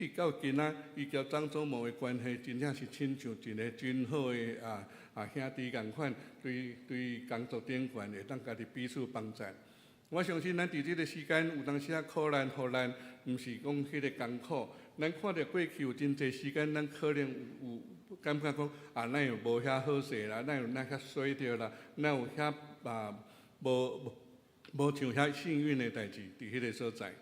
伊到今仔，伊佮張忠謀的關係，真正是親像一个真好的兄弟仝款，對對工作頂懸會當家己彼此幫贊。我相信咱佇這个時間有當時仔苦難予咱，毋是講彼个艱苦。咱看著過去有真濟時間，咱可能有感覺講啊，哪會無遐好勢啦，哪會哪遐衰著啦，哪有遐啊無像遐幸運的代誌佇彼个所在。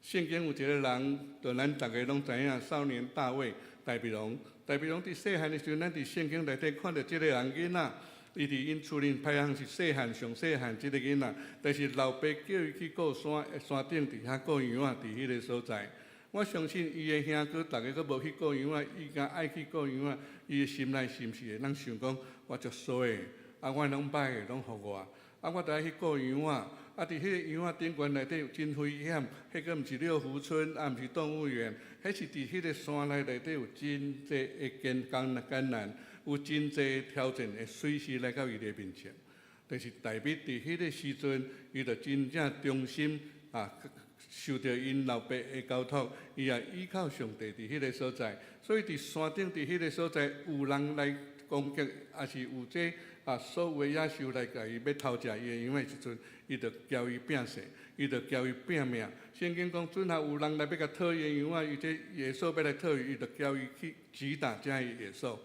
聖經有一个人，就咱逐个攏知影，少年大衛，大衛王。大衛王佇細漢的時陣，咱佇聖經內底看著這个人囡仔，伊佇𪜶厝裡排行是細漢上細漢這个囡仔，但是老爸叫伊去顧山山頂佇遐顧羊仔，佇彼个所在。我相信伊的兄哥逐个閣無去顧羊仔，伊敢愛去顧羊仔，伊的心內是毋是會當想講，我足衰的，啊我攏歹的攏予我，啊我著愛去顧羊仔。啊！佇彼个羊仔頂懸內底有真危險，彼个毋是六福村，也毋是動物園，彼是佇彼个山內內底有真濟的艱難，有真濟挑戰會隨時來到伊的面前。但是大衛佇彼个時陣，伊就真正忠心啊，受著𪜶老爸的交託，伊也依靠上帝佇彼个所在。所以佇山頂佇彼个所在有人來攻擊，抑是有這所有的野獸來共伊欲偷食伊的羊的時陣，伊就交伊摒殺，伊就交伊拼命。聖經講，陣後有人來欲共討伊的羊仔，伊這野獸欲來討伊，伊就交伊去擊打這个野獸。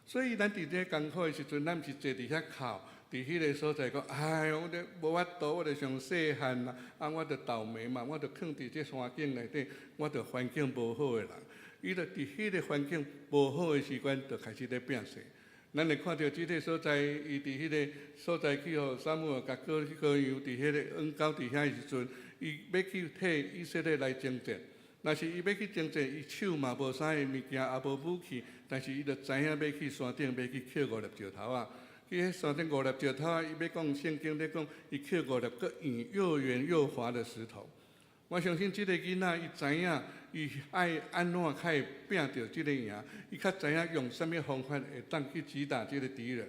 所以咱佇這艱苦的時陣，咱毋是坐佇遐哭，佇彼個所在講，哎喲，我這無法度，我就上細漢啦，啊，我就倒暝嘛，我就囥佇這山境內底，我就環境無好的人。伊就佇彼個環境無好的時間，就開始咧拼勢。咱會看著這个所在，伊佇彼个所在去予撒母耳共膏去膏油，佇彼个恩膏佇遐的時陣，伊欲去替以色列來征戰。若是伊欲去征戰，伊手嘛無啥个物件，也無武器，但是伊就知影欲去山頂，欲去抾五粒石頭仔。去彼山頂五粒石頭仔，伊欲講聖經咧講，伊抾五粒閣硬又圓又滑的石頭。我相信這个囡仔，伊知影伊愛按怎較會拼著這个贏，伊較知影用啥物方法會當去擊打這个敵人。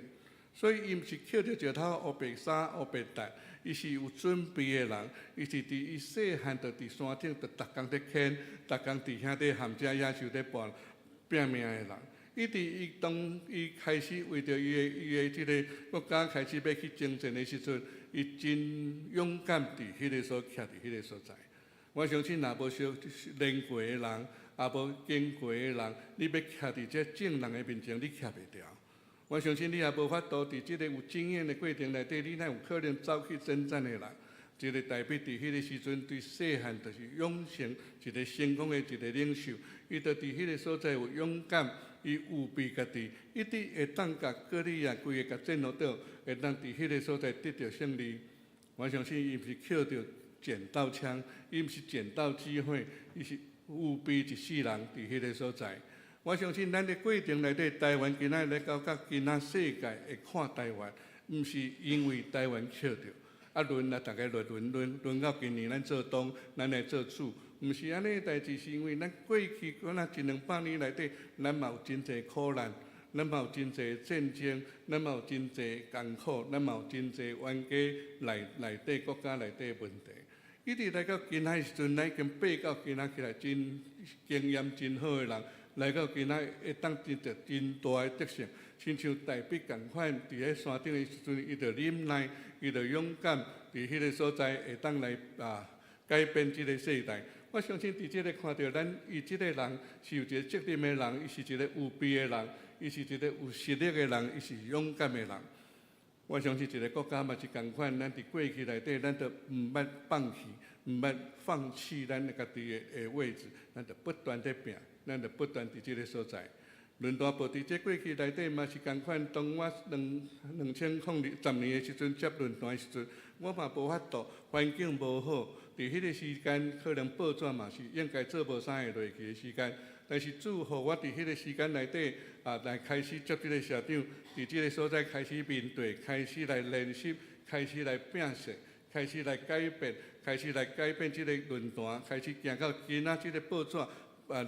所以伊毋是抾著石頭烏白殺烏白擲，伊是有準備的人。伊是佇伊細漢就佇山頂，就逐工佇牽，逐工佇遐佇和這野獸佇搏拼命的人。伊佇伊當伊開始為著伊的這个國家開始欲去征戰的時陣，伊真勇敢佇彼个所徛佇彼个所在。我相信，若無相練過的人，也無經過的人，你欲徛佇這眾人的面前，你徛袂牢。我相信你也無法度佇這个有經驗的過程內底，你哪有可能走去征戰的人？這个大衛佇彼个時陣，對細漢就是養成一個成功的一個領袖。伊就佇彼个所在有勇敢，伊預備家己，一直會當共歌利亞規个共戰落倒，會當佇彼个所在得著勝利。我相信伊毋是靠著撿到槍，伊毋是撿到機會，伊是預備一世人佇彼个所在。我相信咱的過程內底，台灣今仔來到甲今仔世界會看台灣，毋是因為台灣抾著，啊輪啊，逐家來輪輪輪到今年咱做東，咱來做主，毋是按呢代誌，是因為咱過去敢若一兩百年內底，咱嘛有真濟苦難，咱嘛有真濟戰爭，咱嘛有真濟艱苦，咱嘛有真濟冤家內內底國家內底問題。一直來到今仔時陣，咱已經爬到今仔起來，真經驗真好的人，來到今仔會當得著真大的得勝，親像大衛仝款，佇咧山頂的時陣，伊就忍耐，伊就勇敢，佇彼个所在會當來改變這个世代。我相信佇這个看著咱，伊這个人是有一個責任的人，伊是一個預備的人，伊是一個有實力的人，伊是勇敢的人。我相信一个國家嘛是仝款，咱佇過去內底，咱都毋捌放棄，毋捌放棄咱家己的位置，咱就不斷佇拼，咱就不斷佇這个所在。論壇報佇這過去內底嘛是仝款，當我2020年的時陣接論壇的時陣，我嘛無法度，環境無好，佇彼个時間可能報紙嘛是應該做無啥會落去的時間，但是主予我佇彼个時間內底來開始接這个社長，佇這个所在開始面對，開始來練習，開始來拼勢，開始來改變，開始來改變這个論壇，開始行到今仔這个報紙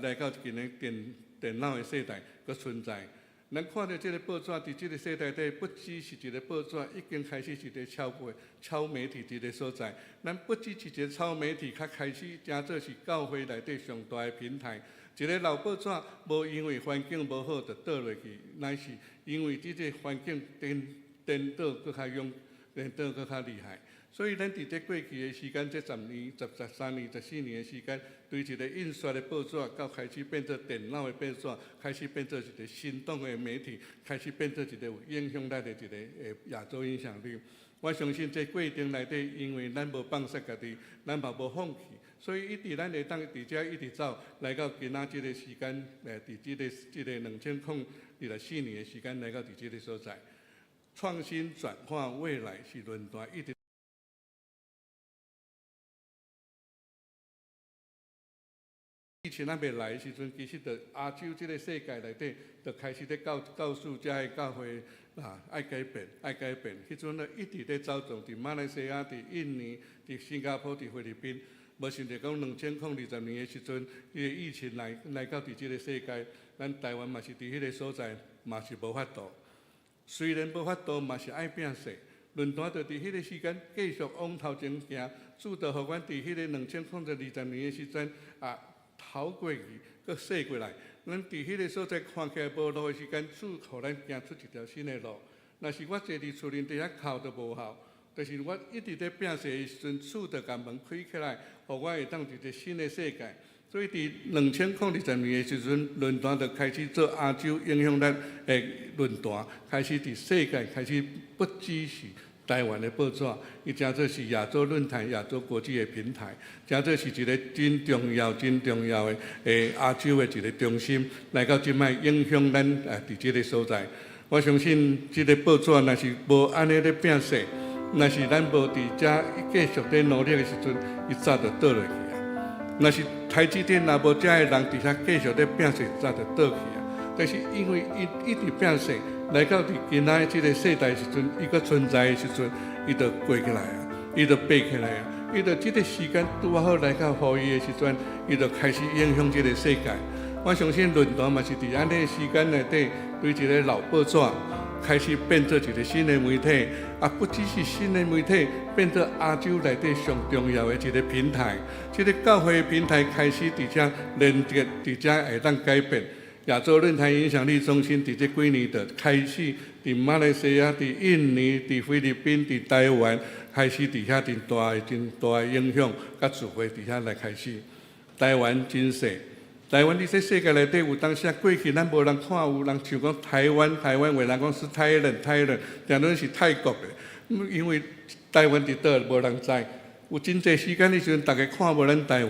來到今年電腦的世代，閣存在。咱看著這个報紙佇這个世代底，不只是一个報紙，已經開始是一個超過超媒體這个所在。咱不只是一個超媒體，較開始成做是教會內底上大的平台。一个老報紙無因為環境無好就倒落去，乃是因為這個環境顛顛倒閣較勇，顛倒閣較厲害。所以咱佇這過去的時間，這10年、13年、14年的時間，對一個印刷的報紙，到開始變做電腦的報紙，開始變做一個行動的媒體，開始變做一個有影響力的一個亞洲影響力。我相信這過程內底，因為咱無放殺家己，咱嘛無放棄，所以一直咱會當佇遮一直走，來到今仔這個時間，佇這個2024年的時間來到佇這個所在，創新轉化未來是論壇一直。疫情還未來的時陣，其實就亞洲這個世界內底，就開始咧告告訴遮个教會啊，愛改變，愛改變。彼陣咧一直咧走動，佇馬來西亞、佇印尼、佇新加坡、佇菲律賓。無想著講2020年的時陣，彼個疫情來來到佇這個世界，咱台灣嘛是佇彼個所在，嘛是無法度。雖然無法度，嘛是愛拼勢。論壇就佇彼個時間繼續往頭前行，主就予阮佇彼個2020年的時陣啊，逃過去，閣踅過來。咱佇彼個所在看起來無路的時間，主予咱行出一條新的路。若是我坐佇厝裡佇遐哭都無效，但是我一直咧拼勢的時陣，主就共門開起來，予我會當佇一個新的世界。所以佇2020年的時陣，論壇就開始做亞洲影響力的論壇，開始佇世界開始不只是台灣的報紙，伊誠做是亞洲論壇、亞洲國際的平台，誠做是一個真重要、真重要的亞洲的一個中心，來到這擺影響咱佇這個所在。我相信這個報紙若是無按呢咧拼勢，若是咱無佇遮繼續咧努力的時陣，伊早就倒落去啊。若是台積電若無遮的人佇遮繼續咧拼勢，早就倒去啊。但是因為伊一直拼勢，來到佇今仔這個世代時陣，伊閣存在的時陣，伊就過起來啊，伊就爬起來啊，伊就這個時間拄仔好來到予伊的時陣，伊就開始影響這個世界。我相信論壇嘛是佇按呢時間內底，對一個老報紙開始變做一個新的媒體，啊，不只是新的媒體，變做亞洲內底上重要的一個平台。這個教會平台開始佇遮連結，佇遮會當改變。亞洲論壇影響力中心佇這幾年就開始佇馬來西亞、佇印尼、佇菲律賓、佇台灣，開始佇遐真大的、真大的影響，佮聚會佇遐來開始。台灣真細，台灣佇這世界內底有當時過去咱無人看，有人想講台灣，台灣話人講是 Thailand，Thailand，定攏是泰國的，因為台灣佇佗無人知。有真濟時間的時陣，逐家看無咱台灣。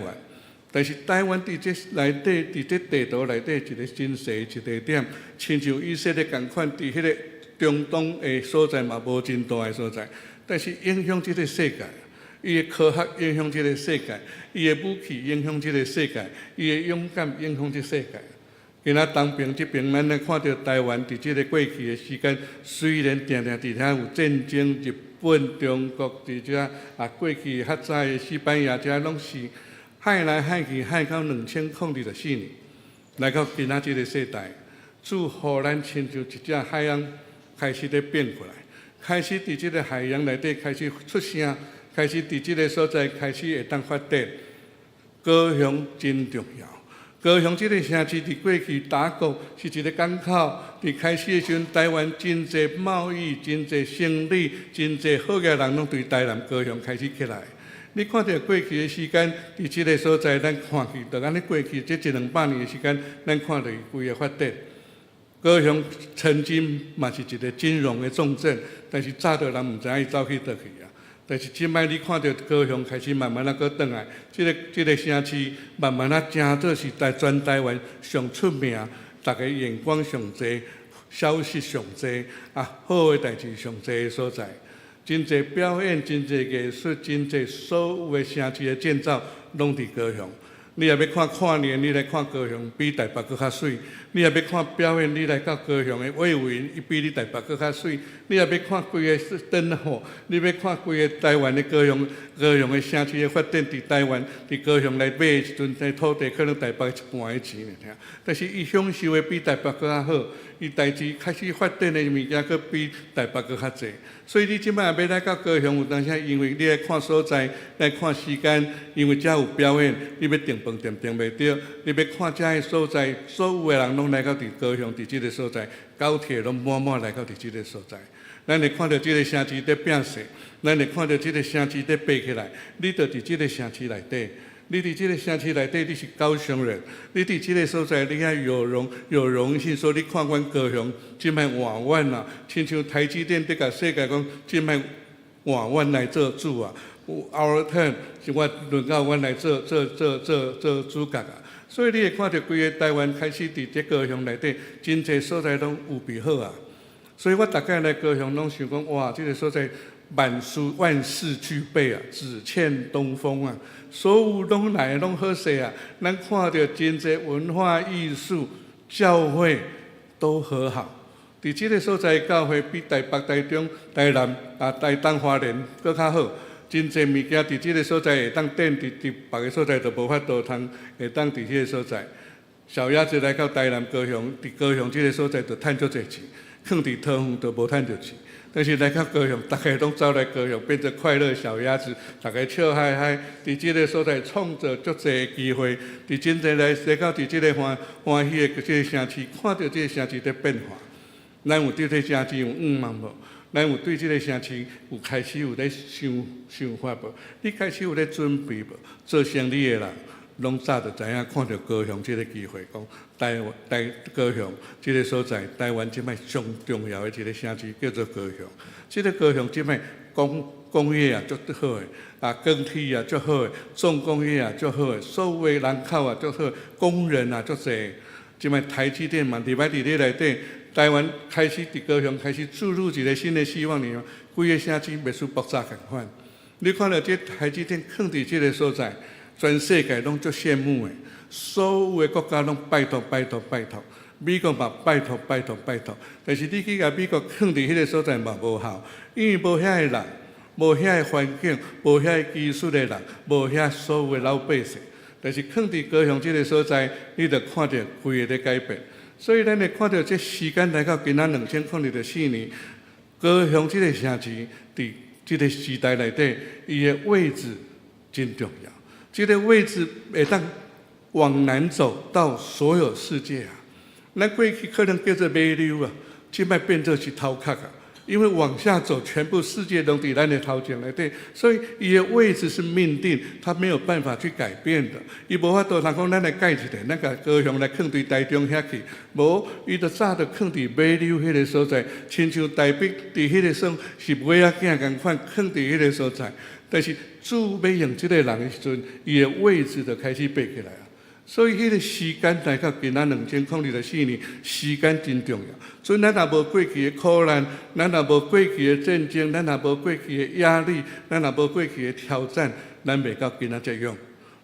但是台灣佇這內底，佇這地圖內底一個真細一個點，親像以色列仝款，佇彼個中東的所在嘛，無真大的所在，但是影響這個世界，伊的科學影響這個世界，伊的武器影響這個世界，伊的勇敢影響這個世界。今仔東爿這邊，咱來看著台灣佇這個過去的時間，雖然定定佇遐有戰爭，日本、中國佇遮啊，過去較早的西班牙遮攏是。害來害去，害到2024年，來到今仔這個世代，主予咱親像一隻海洋開始咧變過來，開始佇這個海洋內底開始出聲，開始佇這個所在開始會當發展。高雄真重要，高雄這個城市佇過去打國是一個港口，佇開始的時陣，台灣真濟貿易、真濟生意、真濟好額人攏對台南高雄開始起來。你看著過去的時間，佇這個所在，咱看去，就按呢過去這一兩百年的時間，咱看著伊規個發展。高雄曾經嘛是一個金融的重鎮，但是早就人毋知影伊走去佗去啊。但是這擺你看著高雄開始慢慢仔閣轉來，這個城市慢慢仔成做是台全台灣上出名，逐家眼光上濟，消息上濟，啊，好的代誌上濟的所在。真濟表演，真濟藝術，真濟所有的城市的建造，攏佇高雄。你若欲看跨年，你來看高雄，比台北閣較媠；你若欲看表演，你來到高雄的衛武營，伊比你台北閣較媠。你若欲看規个燈火，你欲看規个台灣的高雄，高雄的城市的發展，佇台灣，佇高雄來買的時陣，這土地可能台北一半的錢爾。但是伊享受的比台北閣較好。伊代誌開始發展的物件，閣比台北閣較濟，所以你這擺若欲來到高雄，有當時因為你愛看所在，愛看時間，因為遮有表演，你欲訂飯店訂袂著。你欲看遮个所在，所有的人攏來到佇高雄，佇這个所在，高鐵攏滿滿來到佇這个所在。咱會看著這个城市佇變勢，咱會看著這个城市佇爬起來。你就佇這个城市內底，你佇這个城市內底，你是高雄人，你佇這个所在，你愛有榮幸說，你看阮高雄這擺換阮啊，親像台積電佇共世界講，這擺換阮來做主啊。Our turn 是我輪到阮來做主角啊！所以你會看著規个台灣開始佇這高雄內底，真濟所在攏有備好啊！所以我逐擺來高雄攏想講，哇，這个所在萬事俱備啊，只欠東風啊！所有攏來攏好勢啊！咱看著真濟文化藝術、教會都和好。佇這个所在教會比台北、台中、台南啊、台東、花蓮閣較好。真濟物件佇這个所在會當墊，佇別个所在就無法度通會當佇彼个所在。小鴨子來到台南、高雄，佇高雄這个所在就趁足濟錢，囥佇桃園就無趁著錢。但是來到高雄，逐家攏走來高雄，變做快樂小鴨子，逐家笑嗨嗨，佇這个所在創造足濟的機會，佇真濟來到佇這个歡喜的這个城市，看著這个城市佇變化。咱有對這個城市有向望無？咱有對這个城市有開始有咧想想法無？你開始有咧準備無？做生意的人，攏早就知影，看著高雄這个機會，講台灣台高雄這个所在，台灣這擺上重要的一个城市叫做高雄。這个高雄這擺工業也足好的，啊，鋼鐵也足好的，重工業也足好的，所有的人口也足好，工人也足濟。這擺台積電嘛，入來佇咧內底。台灣開始佇高雄開始注入一个新的希望裡，規个城市袂輸爆炸仝款。你看著這台積電囥佇這个所在，全世界攏足羨慕的，所有的國家攏拜託拜託拜託，美國嘛拜託拜託拜託。但是你去共美國囥佇彼个所在嘛無效，因為無遐个人，無遐个環境，無遐个技術的人，無遐所有的老百姓。但是囥佇高雄這个所在，你就看著規个咧改變。所以咱會看著這時間來到今仔2024年，高雄這个城市佇這个時代內底，伊的位置真重要。這个位置會當往南走到所有世界啊！咱過去可能叫做馬騮啊，這擺變做是頭殼啊。因為往下走，全部世界攏佇咱的頭前內底，所以伊的位置是命定，他沒有辦法去改變的。伊無法度通講，咱來改一下，咱共高雄來囥佇台中遐去，無，伊就早就囥佇馬騮彼个所在，親像台北佇彼個算是尾仔囝仝款，囥佇彼个所在。但是主欲用這个人的時陣，伊的位置就開始爬起來啊。所以彼个時間來到今仔2024年，時間真重要。所以咱若無過去的苦難，咱若無過去的戰爭，咱若無過去的壓力，咱若無過去的挑戰，咱袂到今仔遮勇。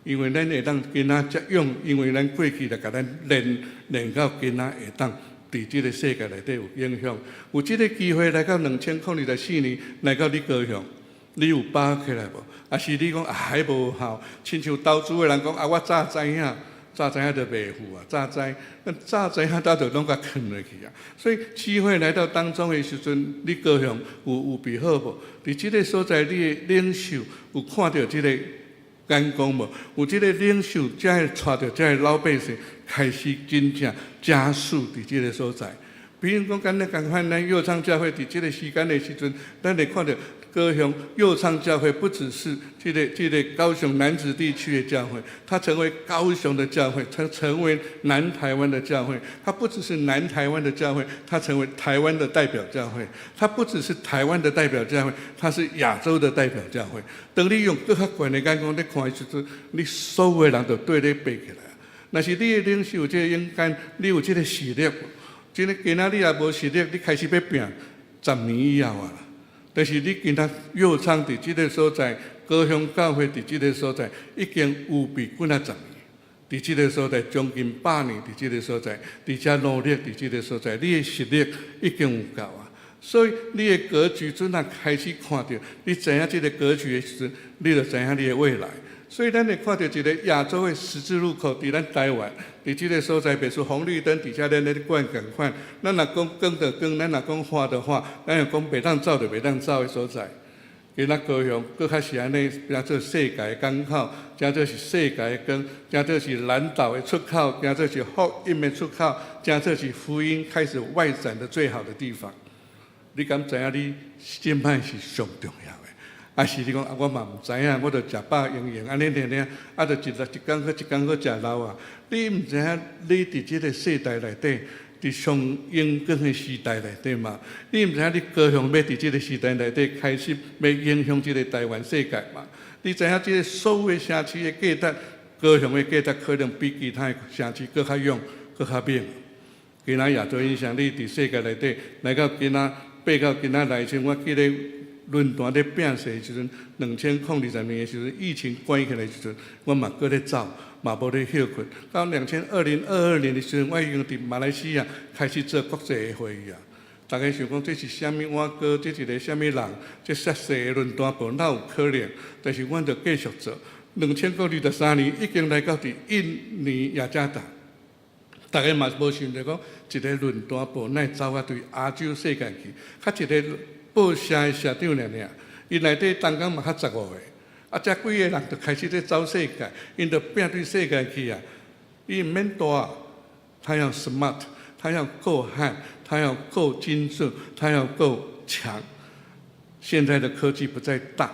因為咱會當今仔遮勇，因為咱過去就共咱練練到今仔會當佇這个世界內底有影響。有這个機會來到2024年，來到你高雄，你有把握起來無？抑是你講啊，彼無效？親像投資的人講啊，我早知影。早知影就袂赴啊！早知，咱早知影早就攏共囥落去啊！所以機會來到當中的時陣，你高雄有預備好無？佇這个所在，你的領袖有看著這個眼光無？有這個領袖，才會帶著這个老百姓開始真正加速佇這个所在。比如講，敢若仝款，咱右昌教會佇這个時間的時陣，咱會看著高雄右昌教會不只是這個高雄楠梓地區的教會，它成為高雄的教會，它成為南台灣的教會。它不只是南台灣的教會，它成為台灣的代表教會。它不只是台灣的代表教會，它是亞洲的代表教會。當你用閣較懸的眼光咧看的時陣，你所有的人都對你爬起來。若是你的領袖有這個勇敢，你有這個實力，真的今仔你也無實力，你開始欲拼10年以後啊。但是你今仔右昌佇這个所在，高雄教會佇這个所在，已經預備幾若十年，佇這个所在將近100年，佇這个所在，佇遮努力佇這个所在，你的實力已經有夠啊。所以你的格局陣仔開始看著，你知影這个格局的時陣，你就知影你的未來。所以咱會看著一个亞洲的十字路口，佇咱台灣，佇這个所在，袂輸紅綠燈佇遮咱咧管仝款。咱若講光就光，咱若講花就花，咱若講袂當走就袂當走的所在。今仔高雄閣較是按呢，變做世界的港口，成做是世界的光，成做是南島的出口，成做是福音的出口，成做是福音開始外展的最好的地方。你敢知影你這擺是上重要的？抑是你講啊，我嘛毋知影，我就食飽閒閒按呢爾爾，啊，就一日一工閣一工閣食老啊！你毋知影你佇這個世代內底，佇上榮光的時代內底嘛？你毋知影你高雄欲佇這個時代內底開始欲影響這個台灣世界嘛？你知影這個所有的城市的價值，高雄的價值可能比其他的城市閣較勇、閣較猛。今仔亞洲影響力佇世界內底來到今仔，爬到今仔來時，我記得論壇咧拼勢的時陣，2020年的時陣，疫情關起來的時陣，我嘛閣咧走，嘛無咧歇睏。到2022年的時陣，我已經佇馬來西亞開始做國際的會議啊。逐家想講這是啥物碗糕，這一個啥物人，這細細的論壇報哪有可能？但是阮就繼續做。2023年已經來到佇印尼雅加達，逐家嘛無想著講一個論壇報哪會走啊對亞洲世界去，較一個報社的社長爾爾，伊內底同工嘛較15個，啊，這幾個人就開始咧走世界，𪜶就拼對世界去啊！伊毋免大，他要 smart，他要夠悍，他要夠精準，他要夠強。現在的科技不在大，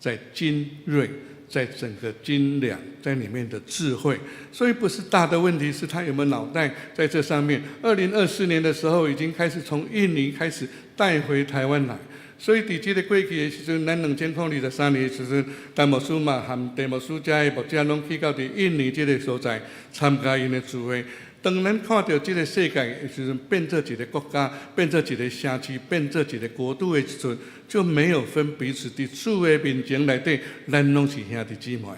在精銳，在整個精良，在裡面的智慧，所以不是大的問題，是他有沒有腦袋在這上面。2024年的時候，已經開始從印尼開始帶回台灣來，所以佇這個過去的時陣，咱2023年的時陣，陳牧師嘛和鄭牧師遮的牧者攏去到佇印尼這個所在參加𪜶的聚會。當咱看著這個世界的時陣，變做一個國家，變做一個城市，變做一個國度的時陣，就沒有分彼此。佇主的面前內底，咱攏是兄弟姊妹。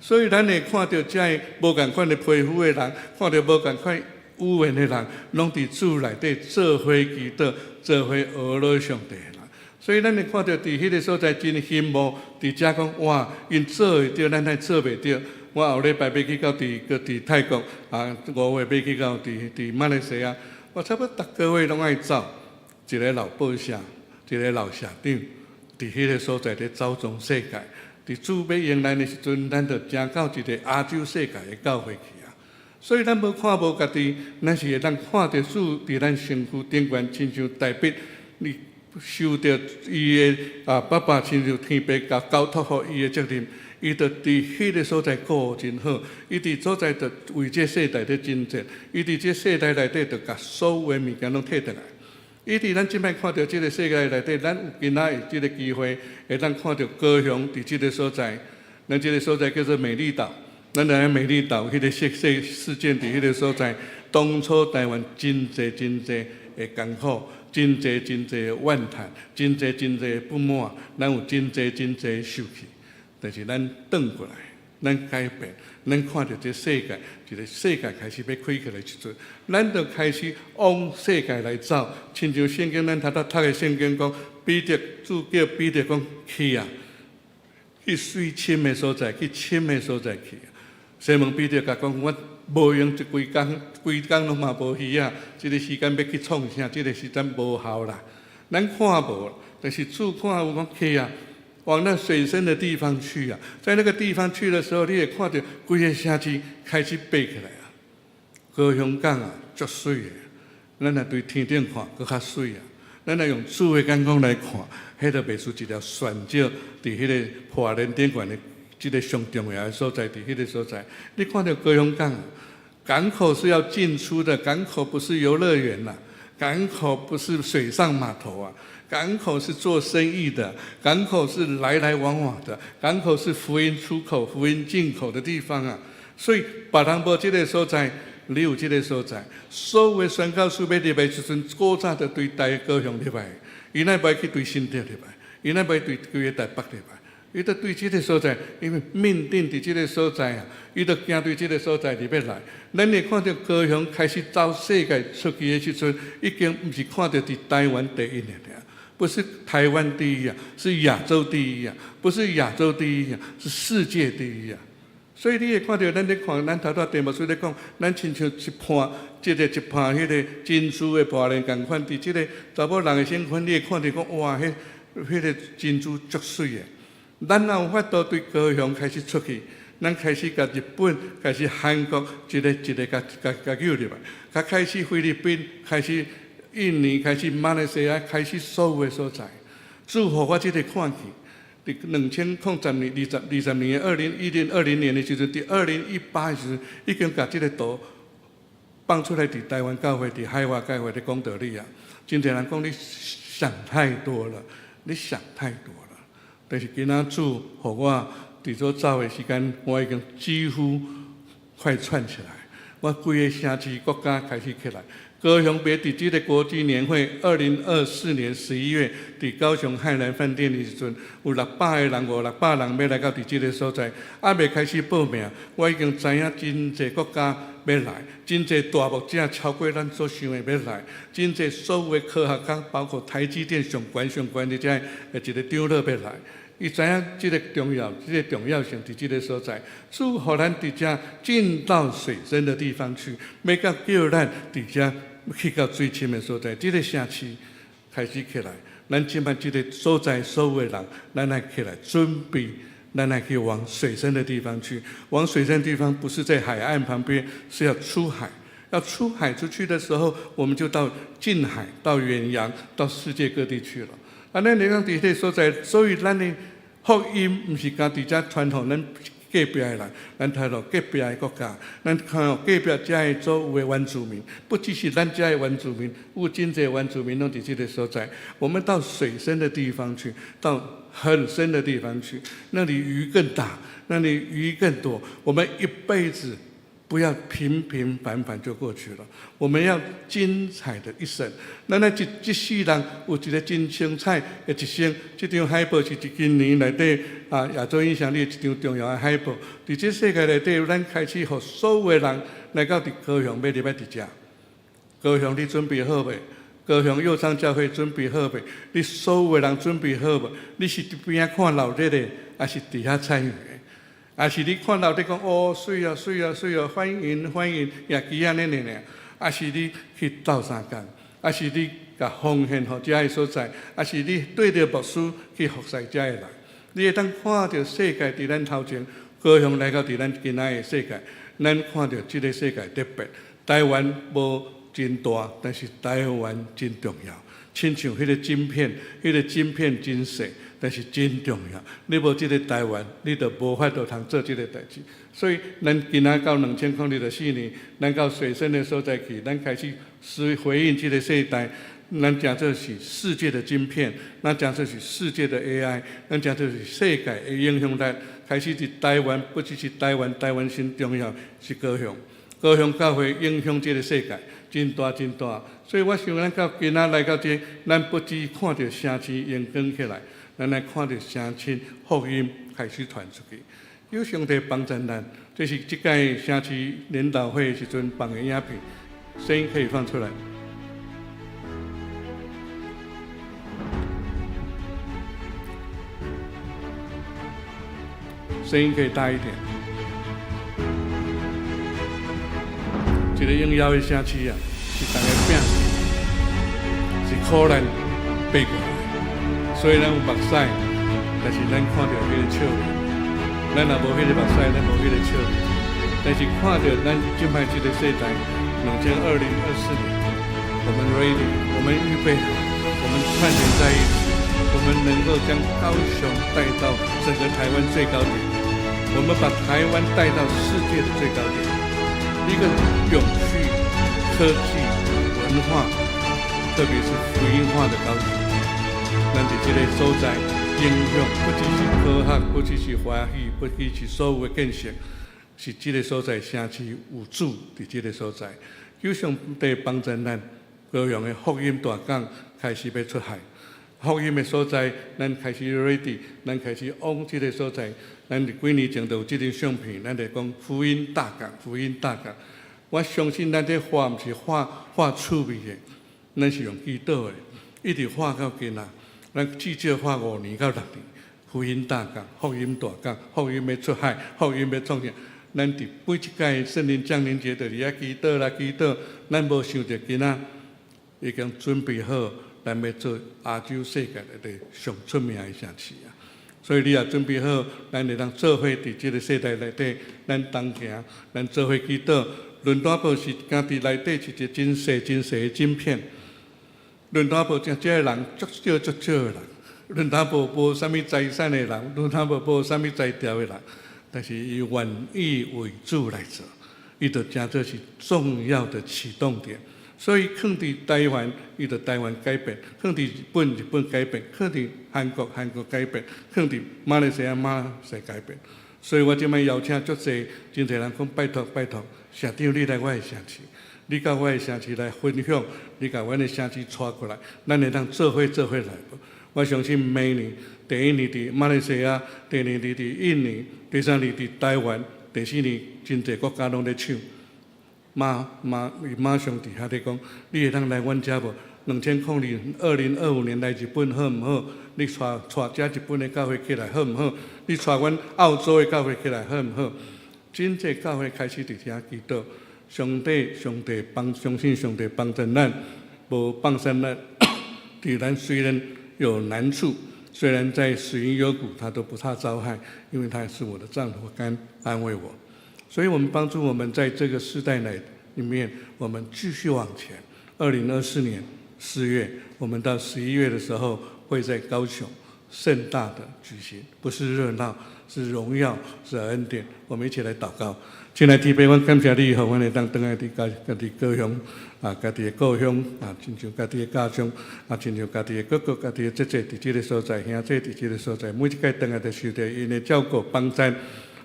所以咱會看著遮个無仝款的皮膚的人，看著無仝款語言的人，攏佇主內底做伙祈禱，做伙學了上帝的人。所以咱會看著佇彼個所在真羨慕，佇遮講哇，𪜶做會著，咱還做袂著。我後禮拜欲去到佇閣佇泰國，啊，5月欲去到佇佇馬來西亞，我差不多逐個月攏愛走。一個老報社，一個老社長，佇彼個所在咧走全世界。佇主欲用咱的時陣，咱就成到一個亞洲世界的教會去啊。所以咱無看無家己，咱是會當看著主佇咱身軀頂懸，親像大衛，伊受著伊的啊爸爸親像天父共交託予伊的責任。伊就佇彼個所在顧真好，伊佇所在就為這世代咧爭戰，伊佇這世代內底就共所有的物件攏提轉來。伊佇咱這擺看著這個世界內底，咱有今仔有這個機會，會當看著高雄佇這個所在，咱這個所在叫做美麗島。咱來美麗島彼個事事事件佇彼個所在，當初台灣真濟真濟的艱苦，真濟真濟的怨嘆，真濟真濟的不滿，咱有真濟真濟的受氣。但是咱轉過來，咱改變，咱看著這世界，一個世界開始欲開起來時陣，咱就開始往世界來走。親像聖經，咱頭拄讀的聖經講，彼得主叫彼得講去啊，去水深的所在，去深的所在去。西門彼得共講，我無閒一規工，規工攏嘛無魚啊！這個時間欲去創啥？這個時間無效啦。咱看無，但是主看有講去啊。往那水深的地方去啊，在那個地方去的時候，你會看著規个城市開始爬起來啊。高雄港啊，足媠的，咱若對天頂看，閣較媠啊。咱若用主的眼光來看，彼個袂輸一條船隻佇彼個破連頂懸的這個上重要的所在，佇彼個所在，你看著高雄港，港口是要進出的，港口不是遊樂園啦，港口不是水上碼頭啊。港口是做生意的，港口是來來往往的，港口是福音出口、福音進口的地方啊。所以，別人無這個所在，你有這個所在。所有的宣教士欲入來時陣，古早就對台高雄入來，伊若袂去對新竹入來，伊若袂對規个台北入來，伊就對這個所在，因為命定佇這個所在啊，伊就行對這個所在入欲來。咱會看著高雄開始走世界出去的時陣，已經毋是看著佇台灣第一爾。不是台灣第一啊，是亞洲第一啊！不是亞洲第一啊，是世界第一啊！所以你會看著咱咧看，咱頭拄鄭牧師咧講，咱親像一盤，這個一盤彼個珍珠的破鏈仝款，佇這個查某人的身份，你會看著講哇，彼彼个珍珠足媠的。咱若有法度對高雄開始出去，咱開始共日本、開始韓國一个一个共共共叫入來，較開始菲律賓、開始印尼、開始馬來西亞、開始所有的所在。主予我這個看見，佇2010年、2020年2010、20年的時陣，佇2018的時陣，已經共這个圖放出來，佇台灣教會、佇海外教會咧講道理啊。真濟人講你想太多了，你想太多了。但是今仔主予我佇做走的時間，我已經幾乎快串起來。我規个城市國家開始起來。高雄別佇這個國際年會，2024年11月，佇高雄海南飯店的時陣，有600個人，五六百人欲來到佇這个所在，猶未開始報名，我已經知影真濟國家欲來，真濟大牧者超過咱所想的欲來，真濟所有的科學家，包括台積電上懸上懸的這個一个長老欲來。伊知影這个重要，這个重要性佇這个所在，主予咱佇遮進到水深的地方去，欲閣叫咱佇遮去到水深的所在。這个城市開始起來，咱這擺這个所在所有的人，咱愛起來準備，咱愛去往水深的地方去。往水深的地方不是在海岸旁邊，是要出海。要出海出去的時候，我們就到近海、到遠洋、到世界各地去了。啊，咱來講佇彼个所在，所以咱的福音毋是干佇遮傳予咱隔壁的人，咱傳予隔壁的國家，咱看予隔壁遮的所有的原住民，不只是咱遮的原住民，有真濟原住民攏佇這个所在。我們到水深的地方去，到很深的地方去，那裡魚更大，那裡魚更多。我們一輩子不要平平凡凡就過去了，我們要精彩的一生。咱來這這世人有一个真精彩的一生。這張海報是今年內底啊亞洲影響力一張重要的海報。佇這世界內底，咱開始予所有的人來到佇高雄，欲入來佇遮。高雄，你準備好未？高雄右昌教會準備好未？你所有的人準備好未？你是佇邊仔看鬧熱的，抑是佇遐參與的？抑是你看鬧熱講哦，媠啊媠啊媠啊，歡迎歡迎，舉旗按呢爾爾，抑是你去鬥相共，抑是你共奉獻予遮个所在，抑是你對著牧師去服侍遮个人，你會當看著世界佇咱頭前，高雄來到佇咱今仔的世界，咱看著這个世界特別。台灣無真大，但是台灣真重要。親像彼个晶片，彼个晶片真細，但是真重要。你無這个台灣，你就無法度通做這个代誌。所以，咱今仔到2024年，咱到水深的所在去，咱開始是回應這个世代。咱誠做是世界的晶片，咱誠做是世界的 AI，咱誠做是世界的影響力。開始佇台灣，不只是台灣，台灣先重要是高雄。高雄教會影響這个世界，真大真大。所以我想，咱到今仔來到這，咱不只看著城市榮光起來，咱來看著城市福音開始傳出去。有上帝幫助咱，這是這屆城市研討會時陣放的影片，聲音可以放出來。聲音可以大一點。這個榮耀的城市啊，是逐个拼，是苦難爬過來。雖然有目屎，但是咱看著彼个笑臉。咱若無彼个目屎，咱無彼个笑臉。但是看著咱這擺這个世代，2024年，我們 ready，我們預備好，我們串聯在一起，我們能夠將高雄帶到整個台灣最高點，我們把台灣帶到世界的最高點，一個永續科技文化，特別是福音化的高雄。咱佇這個所在應用，不只是科學，不只是歡喜，不只是所有的建設，是這個所在城市有主佇這個所在，求上帝幫助咱高雄的福音大港開始欲出海。福音的所在，咱開始 ready，咱開始往這個所在。咱佇幾年前就有這張相片，咱就講福音大港，福音大港。我相信咱這畫毋是畫畫趣味的，咱是用祈禱的，一直畫到今仔。咱至少畫5年到6年。福音大港，福音大港，福音欲出海，福音欲創啥？咱佇每一屆聖靈降臨節，就佇遐祈禱啦，祈禱。咱無想著今仔已經準備好，咱欲做亞洲世界內底上出名的城市啊！所以你也準備好，咱會當做伙佇這个世代內底，咱同行，咱做伙祈禱。論壇報是家己內底是一個真細真細的晶片。論壇報這這个人足少足少的人，論壇報無啥物財產的人，論壇報無啥物才調的人，但是伊願意為主來做，伊就成做是重要的啟動點。所以，囥佇台灣，伊就台灣改變；囥佇日本，日本改變；囥佇韓國，韓國改變；囥佇馬來西亞，馬來西亞改變。所以我這擺邀請足濟，真濟人講拜託拜託，社長你來我的城市，你到我的城市來分享，你共阮的城市帶過來，咱會當做伙做伙來。我相信明年第一年佇馬來西亞，第二年佇印尼，第三年佇台灣，第四年真濟國家攏咧搶。馬馬伊馬上佇遐咧講，你會當來阮遮無？2025年來日本好毋好？你帶帶遮日本的教會起來好毋好？你帶阮澳洲的教會起來好毋好？真濟教會開始佇遮祈禱，上帝上帝幫，相信上帝幫助咱，無放散咱。佇咱雖然有難處，雖然在死蔭幽谷，他都不怕遭害，因為他是我的杖和竿，安慰我。所以，我們幫助我們在這個世代內裡面，我們繼續往前。2024年4月，我們到11月的時候，會在高雄盛大的舉行，不是熱鬧，是榮耀，是恩典。我們一起來禱告。親愛的天父，阮感謝你，予阮會當轉來佇家家己故鄉啊，家己的故鄉啊，親像家己的家鄉啊，親像家己的哥哥、家己的姐姐，佇這个所在，兄弟佇這个所在，每一擺轉來都受著𪜶的照顧幫贊。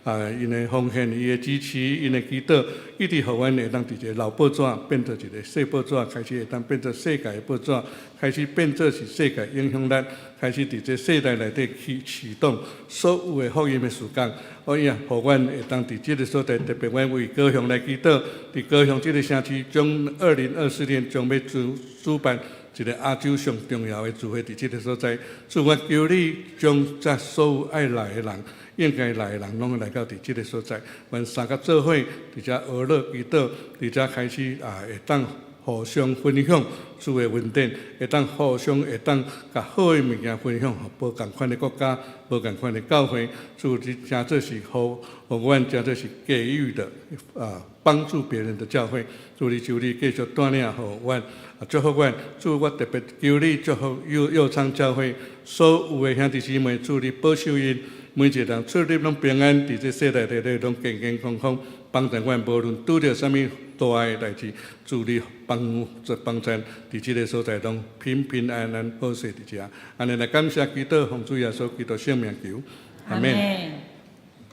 啊，𪜶的奉獻、伊的支持、𪜶的祈禱，一直予阮會當佇一个老報紙變做一个細報紙，開始會當變做世界的報紙，開始變做是世界影響力，開始佇這世代內底去啟動所有的福音的事工。哦呀，予阮會當佇這个所在，特別阮為高雄來祈禱，佇高雄這个城市，將2024年將欲主主辦一个亞洲上重要的聚會，佇這个所在，主我求你將這所有愛來的人，應該來的人，攏會來到佇這个所在。阮三個做伙，佇遮學樂祈禱，佇遮開始啊，會當互相分享主的恩典，會當互相會當共好的物件分享，予無仝款的國家、無仝款的教會，主你成做是予予阮成做是給予的啊，幫助別人的教會。主你求你繼續帶領予阮，啊，祝福阮。主我特別求你祝福右右昌教會所有的兄弟姊妹，主你保守𪜶。每一個人出入攏平安，佇這世代內底攏健健康康，幫助阮無論拄著啥物大的代誌，主你幫助幫贊，佇這个所在攏平平安安好勢佇遮。按呢來感謝祈禱，奉主耶穌基督聖名求，阿門。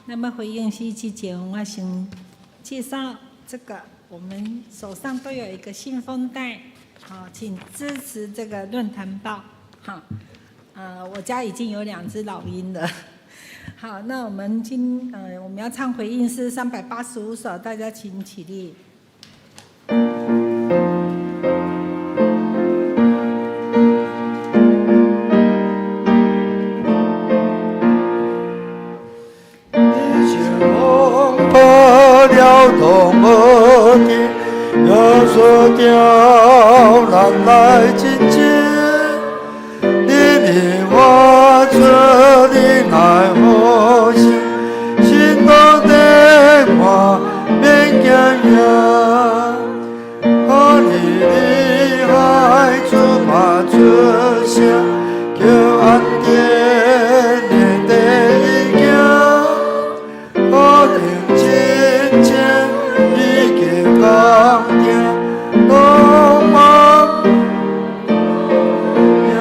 那麼回應詩之前，我先介紹這個，我們手上都有一個信封袋，好，請支持這個論壇報。好，我家已經有兩隻老鷹了。好，那我們今我們要唱回應詩385首，大家請起立。一切風破了動無定，耶穌叫人來親近，你領我這裡來好心，心中的話免驚訝，可你厲害主發出聲，叫安定的地行，可定真正已經剛強，攏茫呀，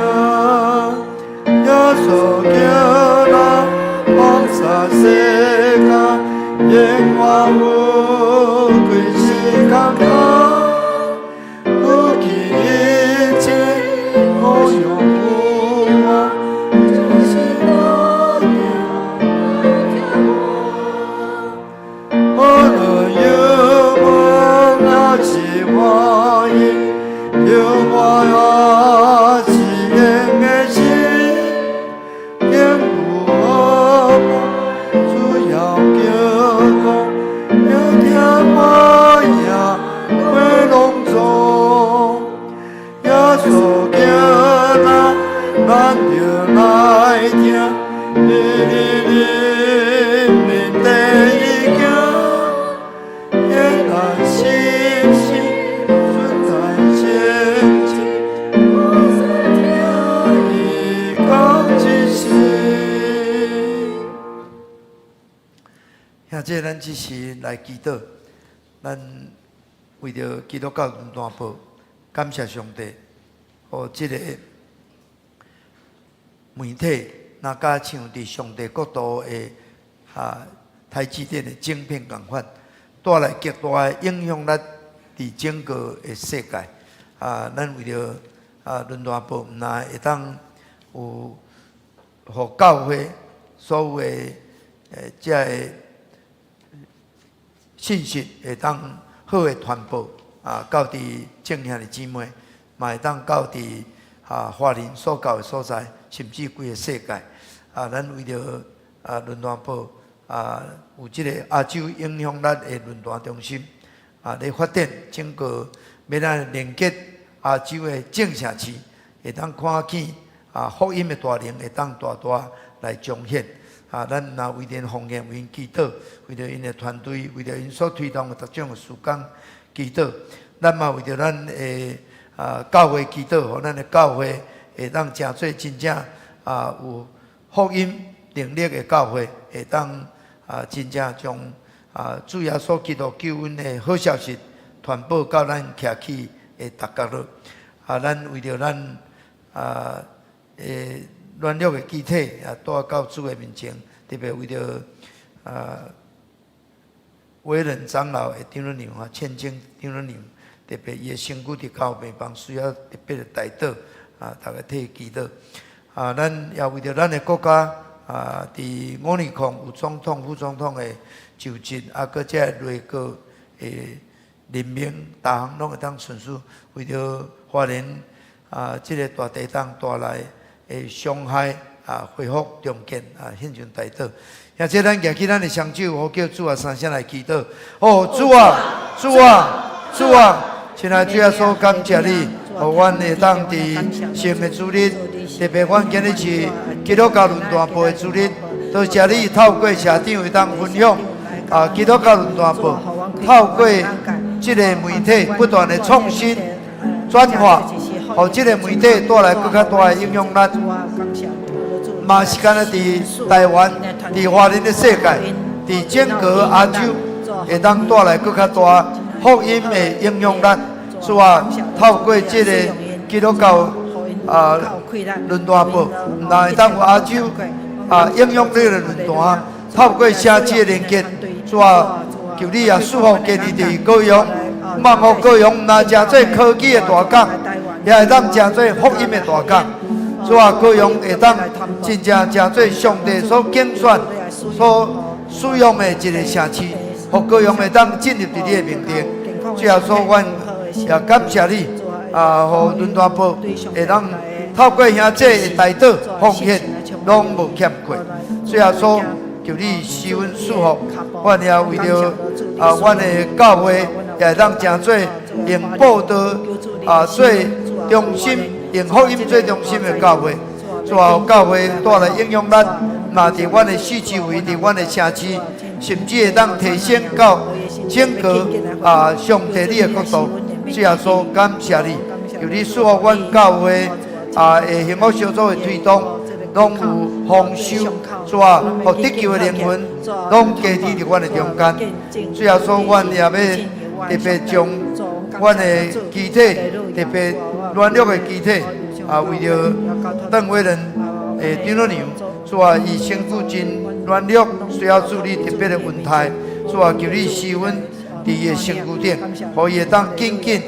耶穌叫人放下世間，永遠有歸是坎坷，不記一切我永不忘，就是這咱這時來祈禱，咱為著基督教論壇報，感謝上帝，予這个媒體，若佮像佇上帝國度的台積電的晶片仝款，帶來極大的影響力佇整個的世界。咱為著論壇報，毋但會當有予教會所有的這个信息會當好的傳播到佇眾兄弟姊妹，嘛會當到佇華人所到的所在，甚至規个世界。咱為著論壇報有這个亞洲影響力的論壇中心咧發展整個欲來連結亞洲的眾城市，會當看見福音的大能會當大大來彰顯。咱若為𪜶奉獻，為𪜶祈禱，為著𪜶的團隊，為著𪜶所推動的逐種的事工祈禱。咱嘛為著咱的教會祈禱，予咱的教會會當成做真正有福音能力的教會，會當真正將主耶穌基督救恩的好消息傳播到咱徛起的逐角落。咱為著咱的軟弱的肢體也帶到主的面前，特別為著偉人長老的長老娘千金長老娘，特別伊的身軀佇加護病房需要特別的代禱，逐家替伊祈禱。咱也為著咱的國家，佇520有總統、副總統的就職，閣這個內閣的任命，逐項攏會當順遂。為著花蓮這个大地震帶來的傷害恢復重建獻上代禱。現在咱舉起咱的雙手，呼叫主啊，三聲來祈禱。哦，主啊，主啊，主啊！親愛主耶穌，感謝你，予阮會當佇聖的主日，特別阮今日是基督教論壇報的主日，多謝你透過社長會當分享基督教論壇報透過這個媒體不斷的創新轉化，予這個媒體帶來閣較大的影響力。嘛是干焦佇台灣、佇華人的世界、佇整個亞洲，會當帶來閣較大福音的影響力。主啊，透過這個基督教論壇報，毋但會當有亞洲影響力的論壇，透過城市的連結，主啊，求你也賜福今年佇高雄，望予高雄毋但成做科技的大港，也會當成做福音的大港。主啊，高雄會當真正成做上帝所揀選、所使用的一個城市，予高雄會當進入佇你的面前。主耶穌，阮也感謝你，予論壇報會當透過兄弟的代禱奉獻，攏無欠缺。主耶穌，求你施恩賜福，阮也為著阮的教會也會當成做用報道做中心，用福音做中心的教會，主啊，予教會帶來影響力，嘛佇阮的四周圍，佇阮的城市，甚至會當提升到整個上帝你的國度。主耶穌，感謝你，求你賜福阮教會的幸福小組的推動，攏有豐收。主啊，予得救的靈魂攏加添佇阮的中間。主耶穌，阮也欲特別將阮的肢體，特別軟弱的肢體，為著鄧偉仁的長老娘，主啊，伊身軀真軟弱，需要主你特別的恩待。主啊，求你施恩佇伊的身軀頂，予伊會當緊緊，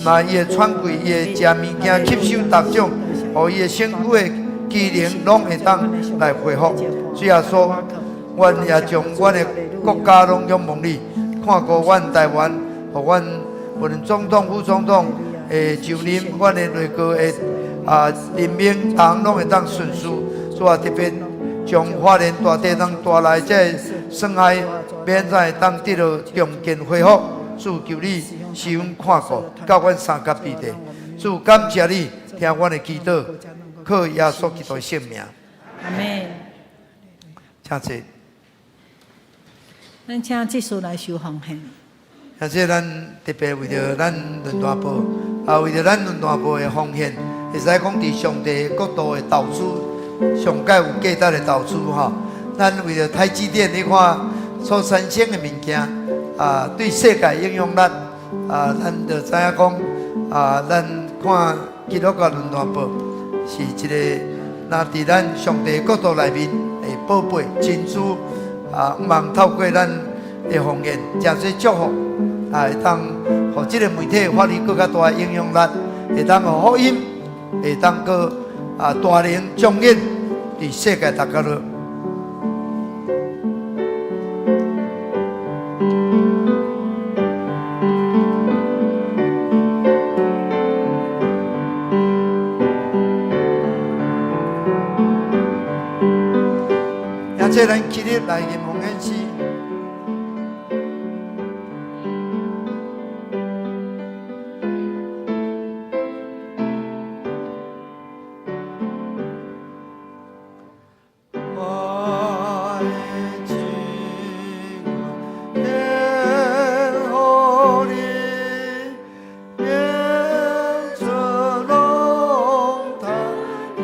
嘛伊的喘氣，伊會食物件吸收逐種，予伊的身軀的機能攏會當來恢復。主耶穌，阮也將阮的國家攏仰望你，看顧阮台灣，予阮無論總統、副總統的就任，阮的內閣的任命，逐項攏會當順遂。主啊，特別將花蓮大地震帶來這个損害，免再會當得到重建恢復。主求你施恩看顧，到阮相佮彼得。主感謝你，聽阮的祈禱，靠耶穌基督的聖名。阿門。請坐。咱請執事來收奉獻。而且咱特別為著咱論壇報，為著咱論壇報的奉獻，會使講佇上帝國度的投資，上蓋有價值的投資吼。咱為著台積電，你看，所產生的物件啊，對世界影響力啊，咱就知影講啊，咱看基督教論壇報是一個，若佇咱上帝國度內面的寶貝珍珠啊，向望透過咱的奉獻，誠濟祝福啊，會當予這个媒體發揮閣較大的影響力，會當予福音，會當閣啊大能彰顯佇世界逐角落。也這咱起立來吟奉獻詩。我的情願予你，演出龍潭的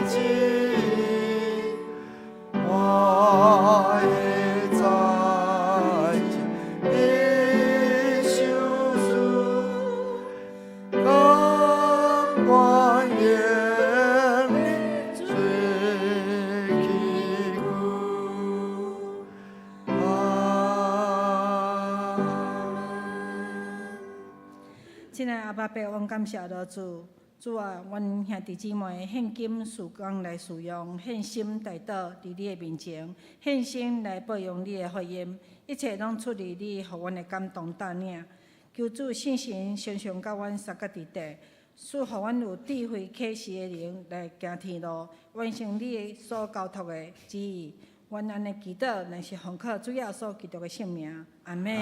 旨意，我的財你賞賜，甘願願你做器具。阿門。親愛阿爸父，阮感謝老主，主啊，阮兄弟姊妹獻金事工來使用，獻心代禱佇你的面前，獻身來報揚你的福音，一切攏出自你予阮的感動帶領。求主聖神常常佮阮相佮佇底，賜予阮有智慧啟示的靈來行天路，完成你所交託的旨意。阮按呢祈禱，乃是奉靠主耶穌基督的聖名，阿門。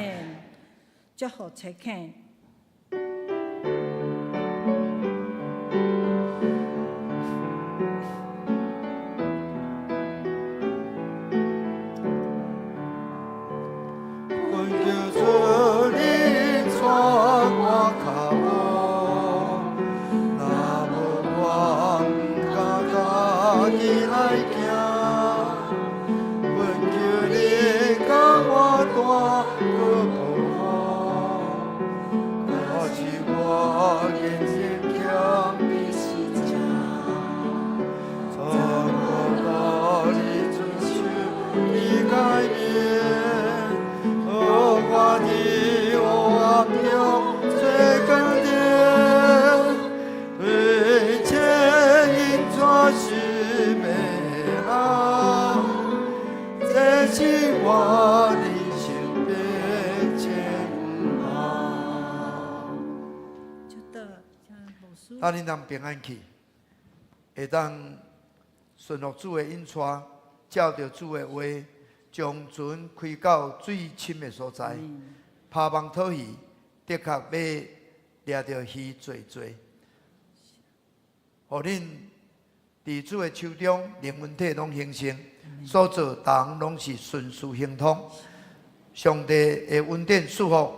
祝福齊懇。阮求主你帶我跤步，若無我毋敢家己來行。阮求你共我帶閣保護，可是我堅心欠彼是正。從我到你遵守你誡命，予我佇黑暗中做光燈，對牽引帶失迷人，這是我人生的前路。祝禱，請牧師。啊，恁通平安去，會當順服主的引帶，照著主的話，將船開到水深的所在，拋網討魚，的確欲掠著魚濟濟。予恁佇主的手中，靈魂體攏興盛，所做逐項攏是順遂亨通。上帝的恩典祝福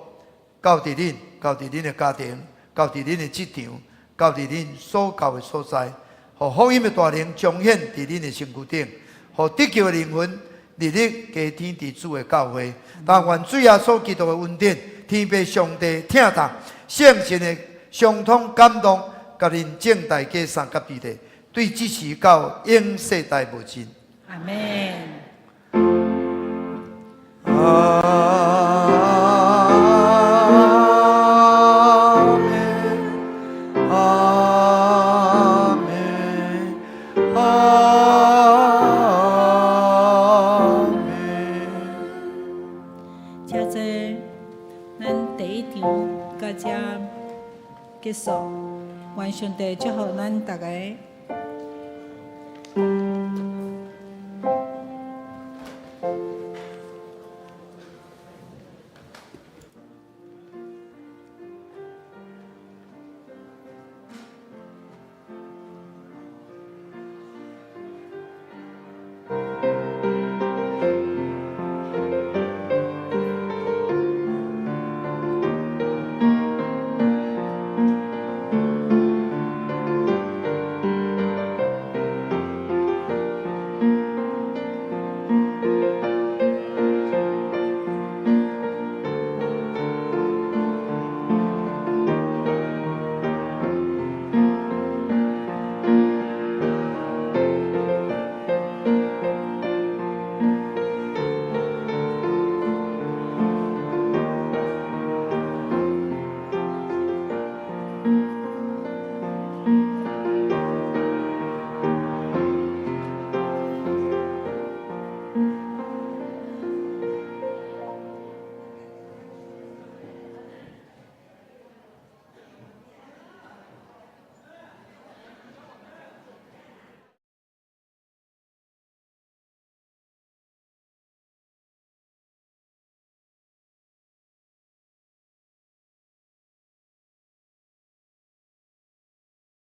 到佇恁，到佇恁的家庭，到佇恁的職場，到佇恁所到的所在，予福音的大能彰顯佇恁的身軀頂，予得救的靈魂日日加添佇主的教會。但願主耶穌基督的恩典，天父上帝疼痛，聖神的相通感動，佮恁眾大家相佮佇咧，對這時到永世代無盡。阿門。阿門，阿門，阿門。這這，咱第一場到這結束，願上帝祝福咱逐个。